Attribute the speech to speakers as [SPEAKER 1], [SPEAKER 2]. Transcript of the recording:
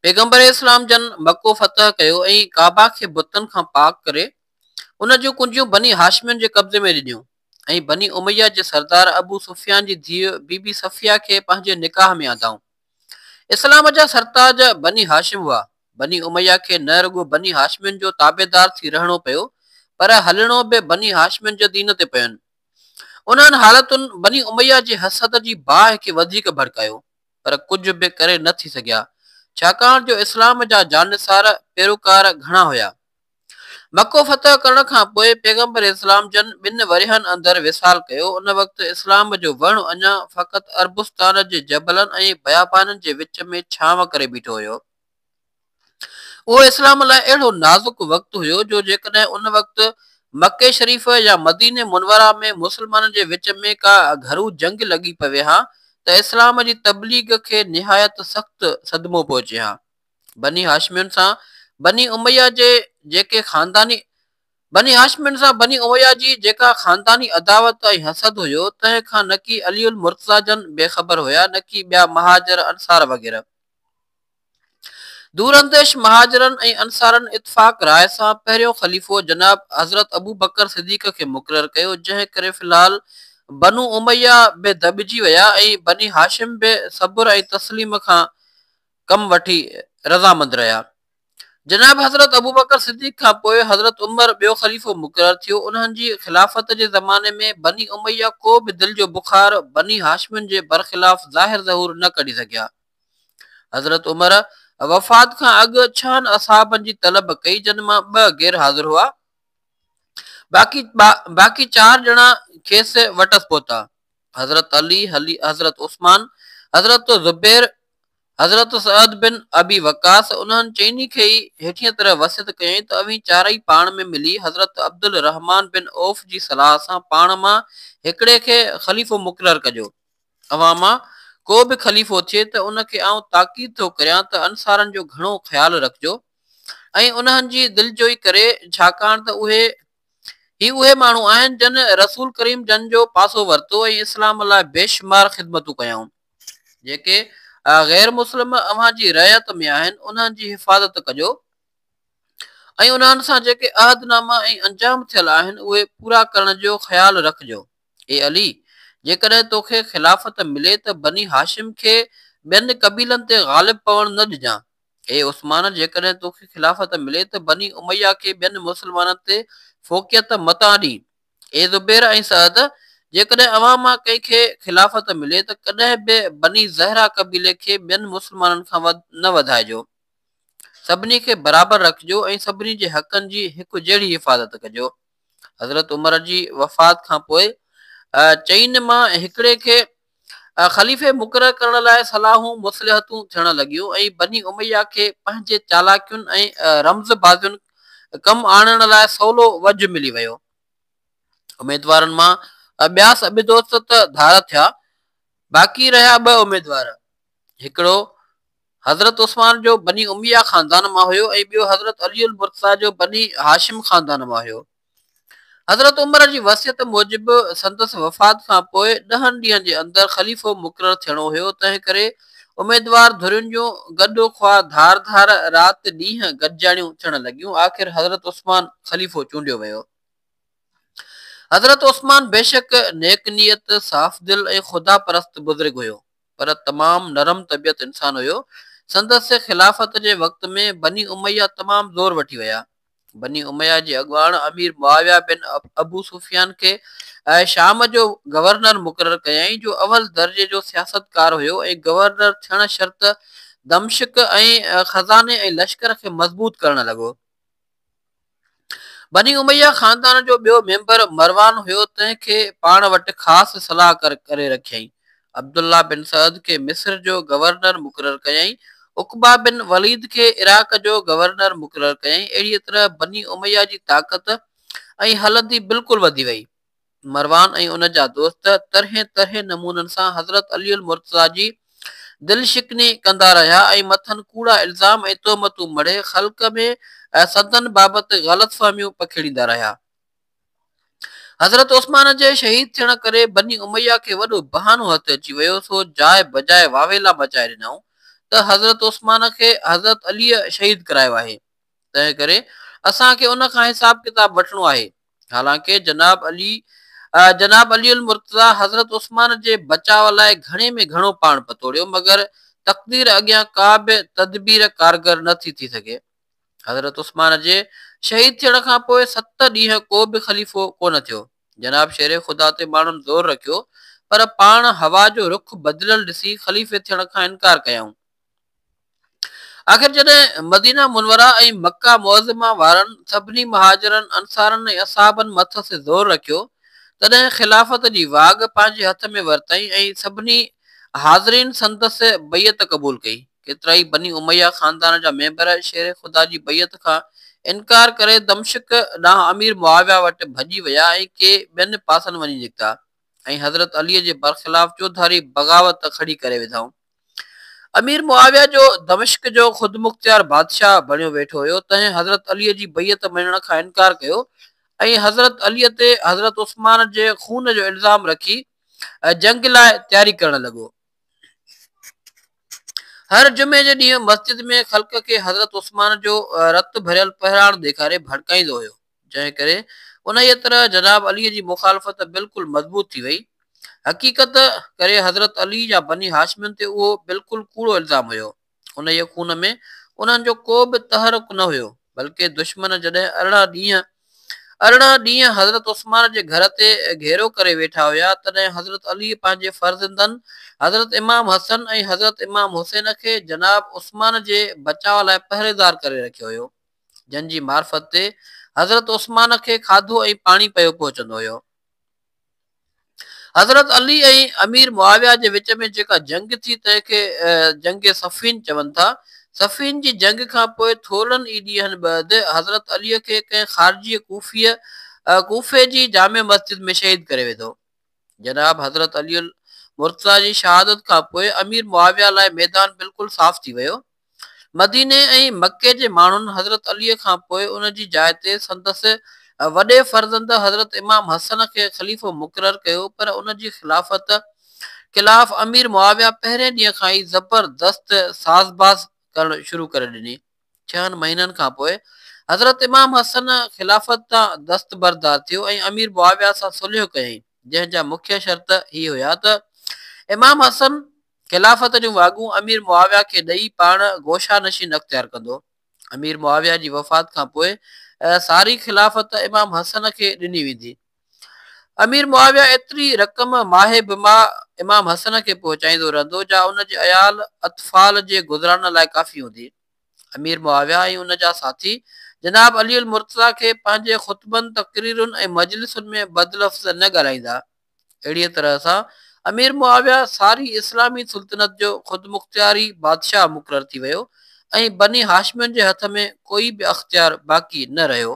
[SPEAKER 1] پيغمبر اسلام جن مڪو فتح ڪيو ۽ ڪعبه کي بتن کان پاڪ ڪري ان جون ڪنجيون بني هاشمين جي قبضي ۾ ڏنيون ۽ بني اميه جي سردار ابو سفيان جي ڌيء بي بي صفيه کي پنهنجي نڪاح ۾ آندائون. اسلام جا سرتاج بني هاشم هئا. بني اميه کي نه رڳو بني هاشمين جو تابعدار ٿي رهڻو پيو پر هلڻو به بني هاشمين جي دين تي پين. انهن حالتن بني اميه جي حسد جي باهه کي وڌيڪ ڀڙڪايو. پر ڪجهه به ڪري نه ٿي سگهيا، ڇاڪاڻ جو اسلام جا جانثار پيروڪار گهڻا هيا. مڪو فتح ڪرڻ کان پوء پيغمبر اسلام جن ٻن ورهين اندر وصال ڪيو. ان وقت اسلام جو وڻ اڃا فقط عربستان جي جبلن ۽ بيابانن جي وچ ۾ ڇانو ڪري بيٺو هيو. اهو اسلام لاء اهڙو نازڪ وقت هيو جو جيڪڏهن ان وقت مڪي شريف يا مديني منوره ۾ مسلمانن جي وچ ۾ ڪا گهرو جنگ لڳي پوي ها ته اسلام جي تبليغ کي نهايت سخت صدمو پهچي ها. بني هاشمين سان بني اميه جي جيڪي خانداني بني هاشمين سان بني اميه جي جيڪا خانداني عداوت ۽ حسد هيو تنهن کان نڪي علي المرتضيٰ جن بي خبر هيا نڪي ٻيا مهاجر انصار وغيره. دورانديش مهاجرن ۽ انصارن اتفاق راء سان پهريون خليفو جناب حضرت ابوبڪر صديق کي مقرر ڪيو، جنهن ڪري في الحال بنو اميه به دٻجي ويا ۽ بني هاشم به صبر ۽ تسليم کان ڪم وٺي رضامند رهيا. جناب حضرت ابوبڪر صديق کان پوء حضرت عمر ٻيو خليفو مقرر ٿيو، انهن جي خلافت جي زماني ۾ بني اميه ڪو به دل جو بخار بني هاشمين جي برخلاف ظاهر ظهور نه ڪڍي سگهيا. حضرت عمر وفات کان اڳ ڇهن اصحابن جي طلب ڪئي جن مان ٻه غير حاضر هئا باقي باقي چار ڄڻا کيس وٽس پهتا حضرت علي حضرت عثمان حضرت زبير حضرت سعد بن ابي وقاص انهن چئني کي ئي هيٺين طرح وصيت ڪيائين ته اوهين چارئي پاڻ ۾ ملي حضرت عبدالرحمان بن عوف جي صلاح سان پاڻ مان هڪڙي کي خليفو مقرر ڪجو اوهان مان ڪو به خليفو ٿئي ته ان کي آئون تاڪيد ٿو ڪريان ته انصارن جو گهڻو خيال رکجو ۽ انهن جي دلجوئي ڪري ڇاڪاڻ ته اهي هي اهي ماڻهو آهن جن رسول ڪريم جن جو پاسو ورتو ۽ اسلام لاء بيشمار خدمتون ڪيائون. جيڪي غير مسلم اوهان جي رعيت ۾ آهن انهن جي حفاظت ڪجو ۽ انهن سان جيڪي عهدناما ۽ انجام ٿيل آهن اهي پورا ڪرڻ جو خيال رکجو. اي علي! جيڪڏهن توکي خلافت ملي ته بني هاشم کي ٻين قبيلن تي غالب پوڻ نه ڏجان. اي عثمان! جيڪڏهن توکي خلافت ملي ته بني اميه کي ٻين مسلمانن تي فوقيت متان ڏين. اي زبير ۽ سعد! جيڪڏهن اوهان مان ڪنهن کي خلافت ملي ته ڪڏهن به بني زهره قبيلي کي ٻين مسلمانن کان نه وڌائجو. سڀني کي برابر رکجو ۽ سڀني جي حقن جي هڪ جهڙي حفاظت ڪجو. حضرت عمر جي وفات کان پوء چئن مان هڪڙي کي خليفي مقرر ڪرڻ لاء صلاحون مصلحتون ٿيڻ لڳيون ۽ بني اميه کي پنهنجي چالاڪين ۽ رمز بازين ڪم آڻڻ لاء سولو وجهه ملي ويو. اميدوارن مان ٻيا سڀ دوست ته ڌار ٿيا، باقي رهيا ٻه اميدوار، هڪڙو حضرت عثمان جو بني اميه خاندان مان هيو ۽ ٻيو حضرت علي المرتضيٰ جو بني هاشم خاندان مان هيو. حضرت عمر جي وصيت موجب سندس وفات کان پوء ڏهن ڏينهن جي اندر خليفو مقرر ٿيڻو هيو، تنهن ڪري اميدوار ڌرين جون گڏ خواه ڌار ڌار رات ڏينهن گڏجاڻيون ٿيڻ لڳيون، آخر حضرت عثمان خليفو چونڊيو ويو. حضرت عثمان بيشڪ نيڪ نيت، صاف دل ۽ خدا پرست بزرگ هيو. پر تمام نرم طبيعت انسان هيو. سندس خلافت جي وقت ۾ بني اميه تمام زور وٺي ويا. بني اميه جي اڳواڻ امير معاويه بن ابو سفيان کي شام جو گورنر مقرر ڪيائين جو اول درجي جو سياستڪار هيو ۽ گورنر ٿيڻ شرط دمشق ۽ خزاني ۽ لشڪر کي مضبوط ڪرڻ لڳو. بني اميه خاندان جو ٻيو ميمبر مروان هيو تنهن کي پاڻ وٽ خاص صلاحڪار ڪري رکيائين. عبدالله بن سعد کي مصر جو گورنر مقرر ڪيائين. عقبه بن وليد کي عراق جو گورنر مقرر ڪيائين. اهڙيء طرح بني اميه جي طاقت ۽ هلندي بلڪل وڌي وئي. مروان ۽ ان جا دوست طرحين طرحين نمونن سان حضرت علي المرتضيٰ جي دل شڪني ڪندا رهيا ۽ مٿن ڪوڙا الزام ۽ تهمتون مڙهي خلق ۾ سندن بابت غلط فهميون پکيڙيندا رهيا. حضرت عثمان جي شهيد ٿيڻ ڪري بني اميه کي وڏو بهانو هٿ اچي ويو سو جاء بجاء واويلا مچائي ڏنائون. ته حضرت عثمان کي حضرت عليء شهيد ڪرايو آهي، تنهن ڪري اسان کي ان کان حساب ڪتاب وٺڻو آهي. حالانڪه جناب علي جناب علي المرتضيٰ حضرت عثمان جي بچاء لاء گهڻي ۾ گهڻو پاڻ پتوڙيو، مگر تقدير اڳيان ڪا به تدبير ڪارگر نه ٿي ٿي سگهي. حضرت عثمان جي شهيد ٿيڻ کان پوء ست ڏينهن ڪو به خليفو ڪونه ٿيو. جناب شير خدا تي ماڻهن زور رکيو، پر پاڻ هوا جو رخ بدليل ڏسي خليفي ٿيڻ کان انڪار ڪيائون. آخر جڏهن مدينه منوره ۽ مڪه معظمه وارن سڀني مهاجرن، انصارن ۽ اصحابن مٿس زور رکيو، تڏهن خلافت جي واڳ پنهنجي هٿ ۾ ورتائين ۽ سڀني حاضرين سندس بيعت قبول ڪئي. ڪيترائي بني اميه خاندان جا ميمبر شير خدا جي بيعت کان انڪار ڪري دمشق ڏانهن امير معاويه وٽ ڀڄي ويا ۽ ڪي ٻين پاسن وڃي نڪتا ۽ حضرت علي جي برخلاف چوڌاري بغاوت کڙي ڪري وڌائون. امير معاويه جو دمشق جو خودمختيار بادشاهه بڻيو ويٺو هيو، تنهن حضرت علي جي بيعت مڃڻ کان انڪار ڪيو ۽ حضرت علي تي حضرت عثمان جي خون جو الزام رکي جنگ لاء تياري ڪرڻ لڳو. هر جمعي جي ڏينهن مسجد ۾ خلق کي حضرت عثمان جو رت ڀريل پهراڻ ڏيکاري ڀڙڪائيندو هيو. جنهن ڪري انهيء طرح جناب علي جي مخالفت بلڪل مضبوط ٿي وئي. حقيقت ڪري حضرت علي يا بني هاشمين تي اهو بلڪل ڪوڙو الزام هيو. انهيء خون ۾ انهن جو ڪو به تحرڪ نه هيو، بلڪه دشمن جڏهن 18 ڏينهن حضرت عثمان جي گهر تي گهيرو ڪري ويٺا هيا، تڏهن حضرت علي پنهنجي فرزندن حضرت امام حسن ۽ حضرت امام حسين کي جناب عثمان جي بچاء لاء پهريدار ڪري رکيو هيو. جن جي معرفت تي حضرت عثمان کي کاڌو ۽ پاڻي پيو پهچندو هيو. حضرت علي ۽ امير معاويه جي وچ ۾ جيڪا جنگ ٿي تنهن کي جنگ صفين چون ٿا. صفين جي جنگ کان پوء ٿورڙن ئي ڏينهن بعد حضرت علي کي ڪنهن خارجيء ڪوفيء ڪوفي جي جامع مسجد ۾ شهيد ڪري وڌو. جناب حضرت علي المرتضيٰ جي شهادت کان پوء امير معاويه لاء ميدان بلڪل صاف ٿي ويو. مديني ۽ مڪي جي ماڻهن حضرت علي کان پوء ان جي جاء تي سندس وڏي فرزند حضرت امام حسن کي خليفو مقرر ڪيو پر ان جي خلافت خلاف امير معاويه پهرين ڏينهن کان ئي زبردست ساز باز ڪرڻ شروع ڪري ڏني. ڇهن مهينن کان پوء حضرت امام حسن خلافت تان دستبردار ٿيو ۽ امير معاويه سان صلح ڪيائين جنهن جا مکيه شرط هي هيا ته امام حسن خلافت جون واڳون امير معاويه کي ڏئي پاڻ گوشه نشين اختيار ڪندو. امير معاويه جي وفات کان پوء ساري خلافت امام حسن کي ڏني ويندي. امير معاويه ايتري رقم ماهه بماهه امام حسن کي پهچائيندو رهندو جا ان جي عيال اطفال جي گذران لاء ڪافي هوندي. امير معاويه ۽ ان جا ساٿي جناب علي المرتضيٰ کي پنهنجي خطبن، تقريرن ۽ مجلسن ۾ بدلفظ نه ڳالهائيندا. اهڙيء طرح سان امير معاويه ساري اسلامي سلطنت جو خودمختياري بادشاهه مقرر ٿي ويو ۽ بني هاشمين جي هٿ ۾ ڪوئي به اختيار باقي نه رهيو.